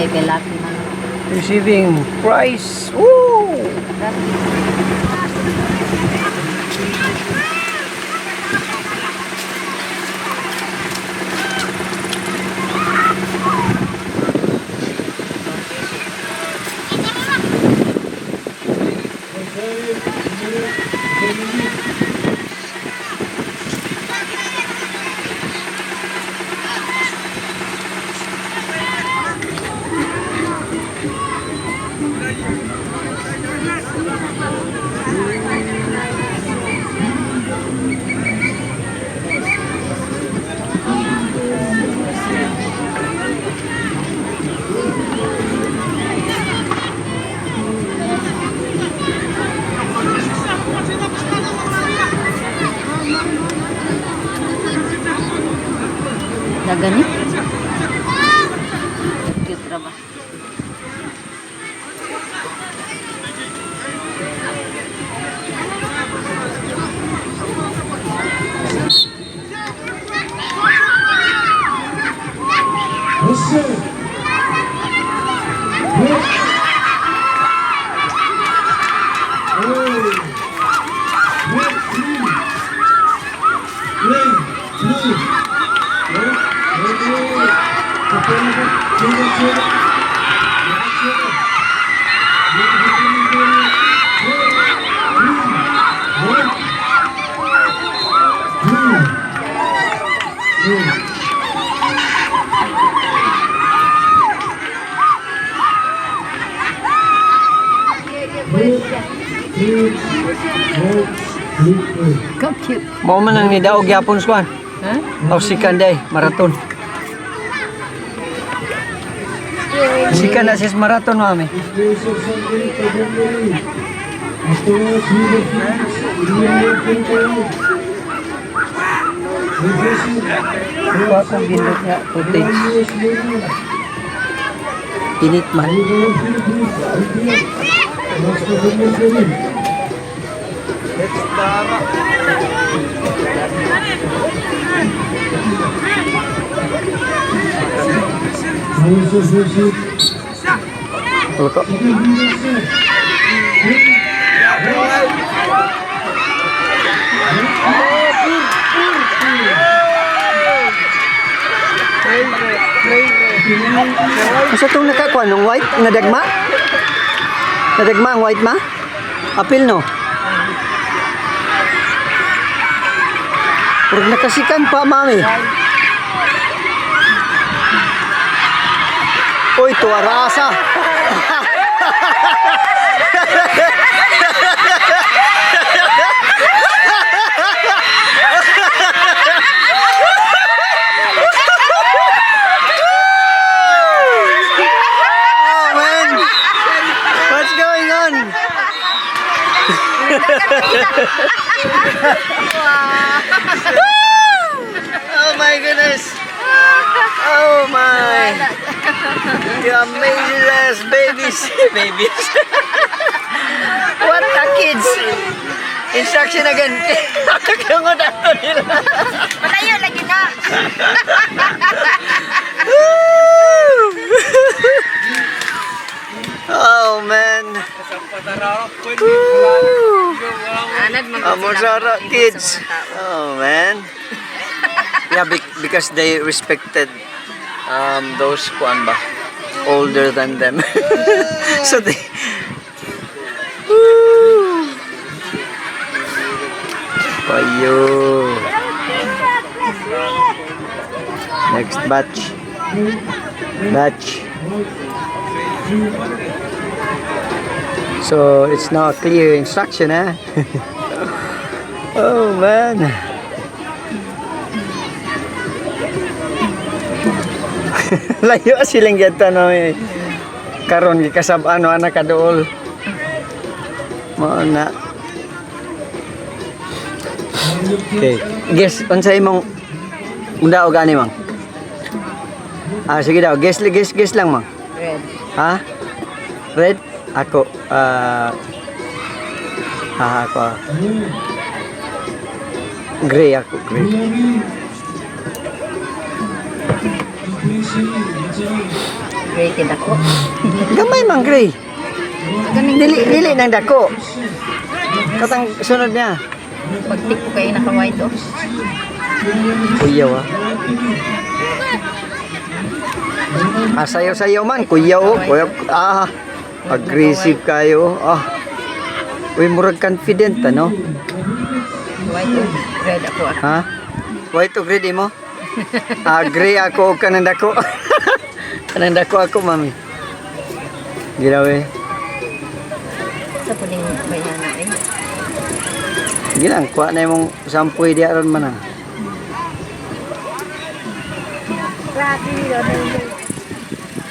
Kay lucky man. Receiving prize. Woo! Dagani? Cute ra ba? Ka cute. Mao man ang nidaog gyapon swan. Ha? Aw sikan day, marathon. Sikan na sis marathon, mami. Kuha akong gindot nga footage. Init man. Ulko. Asa tong nakakuha nung white nga dagma? Nadagma ang white ma? Apil no? Purag nakasikan pa, mami. Uy, tuwarasa. Oh man! What's going on? Oh my goodness! Oh my! You amazing ass babies! Babies! What a kids! Instruction again! Kung ato nila! Patayo lagi na. Oh man! Woo! Anad man Amor kids. Oh man. Yeah, because they respected those kuan ba older than them. So they. Woo! Payo. Next batch. Batch. So it's now a clear instruction, eh? Oh man. Layo silang gyud no eh. Karon gikasab-an no ana kaduol. Mao na. Okay. Guess unsa imong unda og ani mang? Ah, sige daw, guess guess guess lang mang. Red. Ha? Red? Ako, ah, ako, ah. Gray ako, gray. Gray kay dako. Gamay man gray. Ganing Dili dili nang dako. Katang sunod niya. Pagtik ko kayo naka-white oh. Kuyaw ah. Ah, sayaw-sayaw man. Kuyaw oh. Kuyaw. Ah, aggressive kayo. Ah. Uy, murag confident ano? White oh. Red ako ah. Ha? White o gray di mo? Agree ako og kanang dako. Kanang dako ako, mami. Ginawe. Sa puning bayana eh. Gilang, kuha na imong sampoy di aron man ah.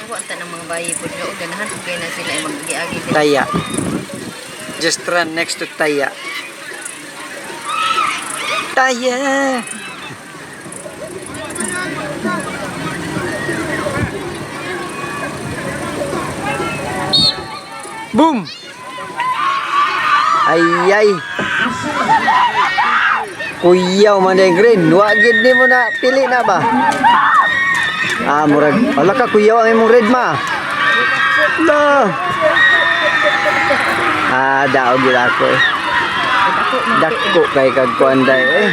Ako ang tanang mga bayi po nyo. Ganahan po kayo na sila ay mag-agi sila. Taya. Just run next to Taya. Taya! Boom! Ay ay! Kuyaw man yung green. Wa gid ni mo na pili na ba? Ah, murag. Wala ka kuyaw ang imong red ma. La. Ah, daog gid ako eh. Dako kay kag kuan day eh.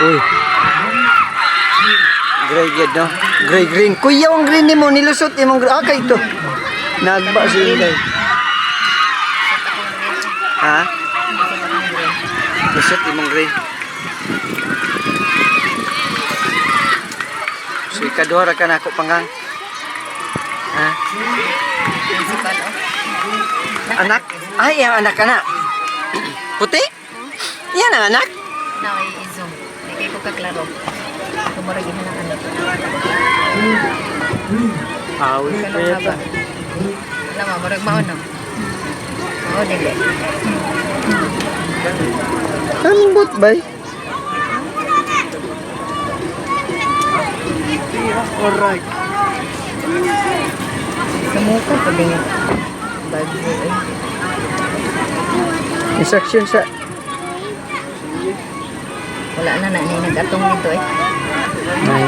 Uy. Gray gid no. Gray green. Kuyaw ang green nimo nilusot imong ah kay to. Nagba si Inday. Ha? Lusot imong green. So ikaduha ra ka nako panggang. Ha? Principal oh. Anak? Ay, ang anak anak. Puti? Yan ang anak? Na ay i-zoom. Di kay ko kaklaro. Tumurag ina ng anak. Awi Kalong haba. Alam mo, murag mao no. Mao dili. Ambot bay. Alright. Sumuko pa din yung bag eh. Instruction sa Wala na na ni nag-atong nito eh. Ay.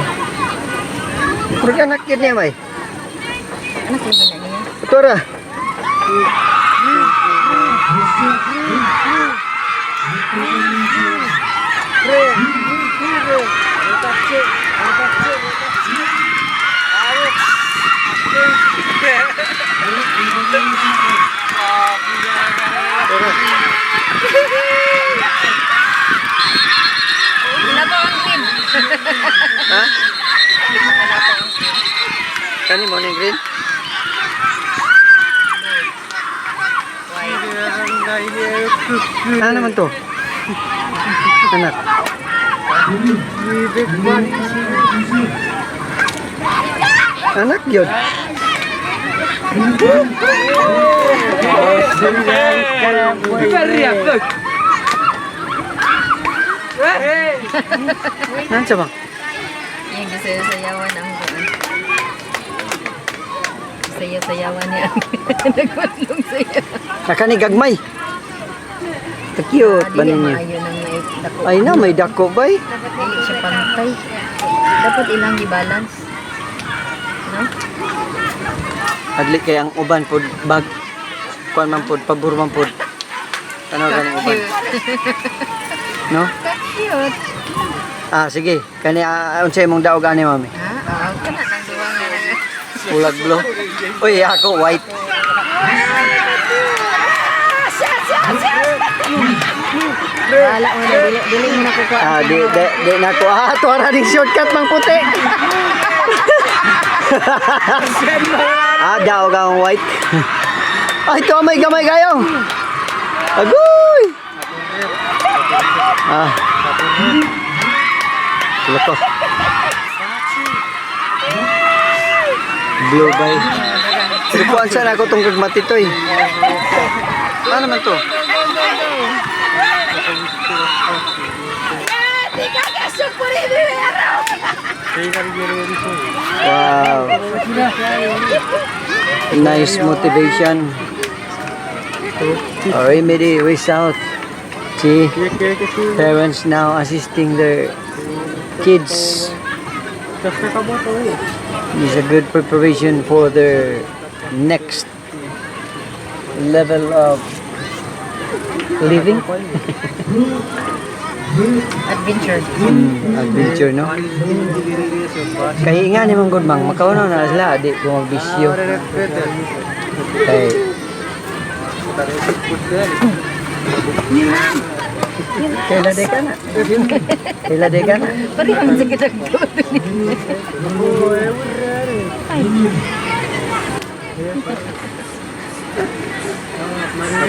Murag anak yun niya may. Anak lagi na niya. Ito ra. Wala pa ang green. Ha? Wala pa ang green. Kani mo ni green? White. Ano naman to? Anak. Anak yun. Nandiyan ba? Yung gisayaw-sayawan ang kuan. Sayaw-sayawan niya. Nagmadlong sayaw. Nakani gagmay. Cute ba Dili ninyo? maayo nang may dako. Ay na, may dako bay. Dili siya pantay. Dapat ilang i-balance. No? Adli kay ang uban pod bag kuan man pod pabor man pod. Tanaw ganing uban, no? Cute. Ah, sige. Kani ah, unsay imong daog ani mami? Ha? Oo, kana nang duwa nga na. Ulag blue. Uy, ako white. Wala mo na dili dili mo na kukuha. Ah, di di di na ko. Ah, tuara ding shortcut mang puti. Ah, daog ang white. Ay, ito may gamay kayo. Agoy! Ah. Loko. Blue bay. Rikuan sana ako tong kagmati to eh. Ano naman to? Wow. Nice motivation. A remedy result. See, parents now assisting their kids. Is a good preparation for their next level of living. Adventure. Adventure, no? Kay nga ni mong good mang, makauna na sila, di ko magbisyo. Kay, kaila de ka na. Kaila de ka na. Pareho man sa kitag.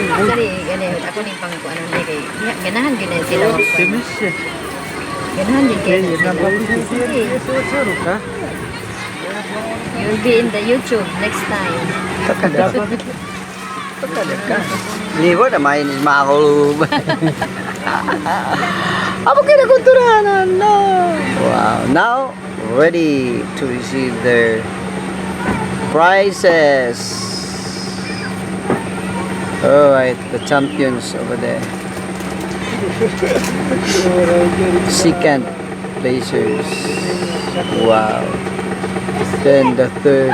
Actually, gani ako ning pang ano ni kay ganahan gyud na sila. Ganahan din kay sila. Sige. You'll be in the YouTube next time. Kakada. Kakada ka. Libo na may makulub. Abo kinakulturahan, no. Wow. Now, ready to receive their prizes. Alright, the champions over there. Second placers. Wow. Then the third.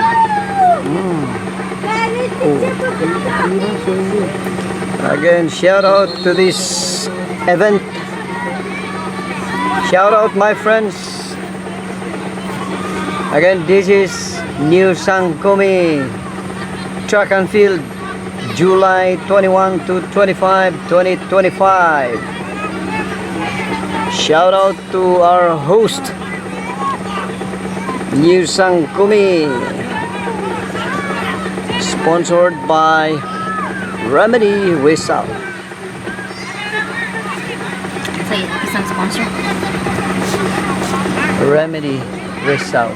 Oh. Again, shout out to this event. Shout out, my friends. Again, this is New Sangkumi Track and Field, July 21 to 25, 2025. Shout out to our host, New Sangkumi, sponsored by Remedy Rizal. Sa isang sponsor. Remedy Rizal.